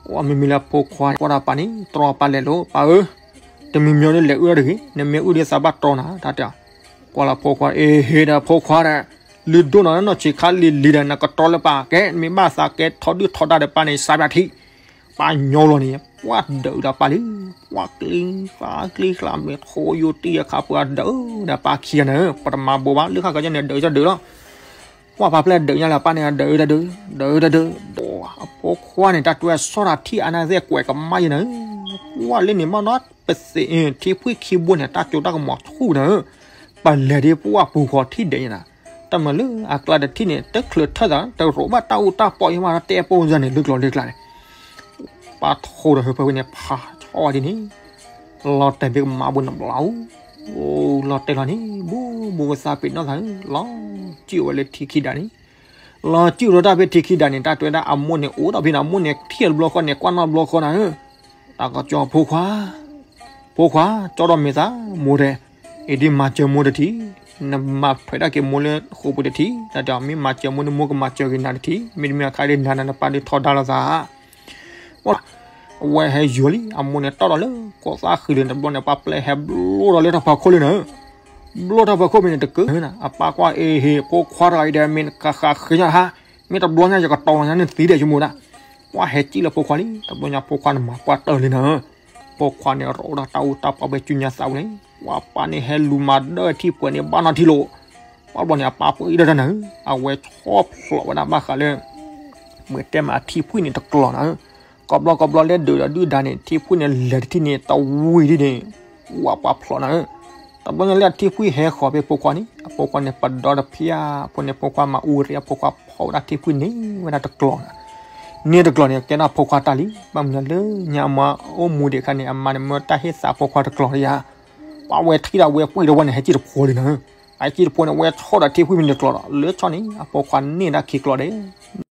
အဝဲမ့မ့ၢ်လၢအဖိခွါကွၢ်တၢ်ပၢ်န့ၣ် တြီအပၢ်လဲၤလိာ် ပၢ်ဧၢ, တမံၤမံၤဒ်လဲၤအုၣ်တၢ်တဂ့ၤ, နမ့ၢ်အုၣ်ဒ်သးဘၣ်တြီနၤ တၢ်တဲ, ကွၢ်လၢဖိခွါ အ့ဟ့ဒီးဖိခွါဒီး, လုၢ်ဒိၣ်နီၤလၢနီၢ်ဆံးခါလံၤလံၤဒီး နကတြီလၢပၢ်ကဲ နမ့ၢ်ဘၣ်သးကဲထီဒုၣ်ထီဒါဒီးပၢ်န့ၣ် စးပၠးထံ, ပၢ်ညီလီၤန့ၣ် ပှၢ်ဒုးတၢ်ပၢ်လံ, ပှၢ်ကျ့ကျါကျ့ကျါ မ့ၢ်ထိယိာ်တံၢ်အခါပှၢ်ဒုးဒီးပၢ်ခံဂၤန့ၣ် ပတမၤဘိးဘၣ် လၢခါကဲန့ၣ် ဒုးတၢ်ဒုးလီၤ ပှၢ်ပၢ်ဖျဲၣ်ဒုးညါလၢပၢ်န့ၣ် ဒုးတၢ်ဒုး, ဒုးတၢ်ဒုး, အဖိခွါန့ၣ် တၢ်တွဲဆီၣ်တၢ်ထံၣ်အါန့ၢ်သဲကွဲးကမၣ်ယဲနၤ, ပှၢ်လၢန့ၣ်မ့ၢ်နီၤ ပသ့ၣ်ထံဖှံၣ်ခံဘိန့ၣ် တၢ်ကၠိတၢ်ကမီၤဆူၣ်နၤ, ပလဲၤဒ်ပှၢ်ပူၤဃီထံၣ်ဒဲးယဲနၤ, တၢ်မၤလၢအကျါတထံၣ်န့ၣ် တချုးထၢၣ်သး တရိးဘၣ်တၢ်အူတၢ်ပီအံၤမး တဲပိၢ်စၢ်န့ၣ် လၢကျိၤလၢကျါန့ၣ် ပၢ်ထိဒီးဟၢဖၢဝံၤန့ၣ် ဖးဆီၣ်ဝဲဒ်န့ၣ်, လီၤတဲာ်ဘ့ကမၤဘိန့ၣ်ဘျီ, အိၣ်လီၤတဲာ်လီၤန့ၣ် ဘူးဘူးကသးပ့ၤနီၣ်သးဧၢ, လီၤစုၣ်ဝဲလၢထံခံဒးန့ၣ်, လီၤစုၣ်လီၤတၢ်ဖဲထံခံဒးန့ၣ် တၢ်တွဲဒၣ်အမိၢ်န့ၣ် အိၣ်ဒီးဖဲန့ၣ် အမိၢ်န့ၣ်ထံၣ်တဘျီဃီန့ၣ် ကွၢ်နီၣ်တဘျီဃီနၤဧၢ, တၢ်ကစီၣ်ဖိခွါ ဖိခွါ ကၠီဒီးမ့ၢ်သး မိၢ်တဲ, အံၤဒ်မၤစၢၤမိၢ်တထံၣ်, နမၤထွဲးဒၣ်က့ၤမိၢ်လၢဃိာ်ပူၤတထံၣ်, တၢ်တဲမ့ၢ်မၤစၢၤမိၢ်န့ၣ် မိၢ်ကမၤစၢၤက့ၤနၤတထံၣ်, မ့တမ့ၢ်အခါဒ်နၤနၤနပၢ်ဒ်ထီဒါလိာ်သး, အဝဲဟဲယိာ်လံ အမိၢ်န့ၣ်တီၣ်ဒီးလၢ ကိးသးဃံလၢၤတဘျီန့ၣ် ပှၢ်ပျဲဟဲဘျိဒီးလၢထီၣ်ဖးခိၣ်လံနၤ ဘျိထီၣ်ဖးခိၣ်မ့ၢ်န့ၣ်တကုာ်နၤ အပၢ်ကွၢ်အ့ဟ့ ဖိခွါတဂၤအံၤဒီး မ့ၢ်နကဃးဃ့ညါဟါ, မ့ၢ်တဘျီညါယကတီၤလီၤညါန့ၣ်သံဒီးယမိၢ်ဒၣ်, ပှၢ်ဟဲစံၣ်လၢဖိခွါလံ တဘျီညါဖိခွါန့ၣ်မၤပှၢ်တၢၢ်လံနၤ, ဖိခွါန့ၣ်ရိးဒၣ်တၢ်အူတၢ်ပီဖဲစုညါသးဝဲန့ၣ် ပှၢ်ပၢ်န့ၣ်ဟဲလူၤမၤဒၢထံပှဲၤန့ၣ် ဘၣ်နီၢ်ထံလိာ်, ပှၢ်ဘျီန့ၣ် အပၢ်ပှဲၤအံၤဒီးတၢ်နၤဧၢ, အဝဲဆီၣ်ဖျိးဝဲဒၣ်ဘၣ်ဃးလၢ မ့ၢ်တဲမးအထံဖှံၣ်န့ၣ်တကျိၤနၤဧၢ, ကိးဘျီကိးဘျီလၢဒုးဒီးဒုၣ်ဒါန့ၣ် ထံဖှံၣ်န့ၣ်လဲၤတထံၣ်န့ၣ် တဝံၤဒ်န့ၣ် ဝးပှၢ်ဖျိးနၤဧၢ, တဘျီညါလၢအထံဖှံၣ်ဟဲဃီၤဖဲဖိခွါန့ၣ် အဖိခွါန့ၣ် ပဒီတဖျၢၣ် အဖိန့ၣ် ဖိခွါမၤအူရ့ အဖိခွါဖီၣ်ဝဲဒၣ်ထံဖှံၣ်န့ၣ်ဝဲဒၣ်တကျိၤနၤ, န့ၣ်တကျိၤန့ၣ် ကဲဒၣ်ဖိခွါတၢ်လံ, ဘၣ်မနုၤလၢညါအမါအိၣ်မူဒံးအခါန့ၣ် အမါန့ၣ်မၢတၢ်ဟ့ၣ်သးဖိခွါတကျိၤလံဧါ, ပှၢ်ဝဲထံၣ်ဒီးဝဲပှံၢ်တဝဲန့ၣ် ဟဲစံၣ်တဖိလံနၤဧၢ, ဟဲစံၣ်တဖိန့ၣ် ဝဲဆီၣ်ဒီးထံဖှံၣ်မ့ၢ်န့ၣ်တကျိၤဒီး လၢဆီၣ်န့ၣ် အဖိခွါန့ၢ်ဒၣ်ခံကျိၤဒဲး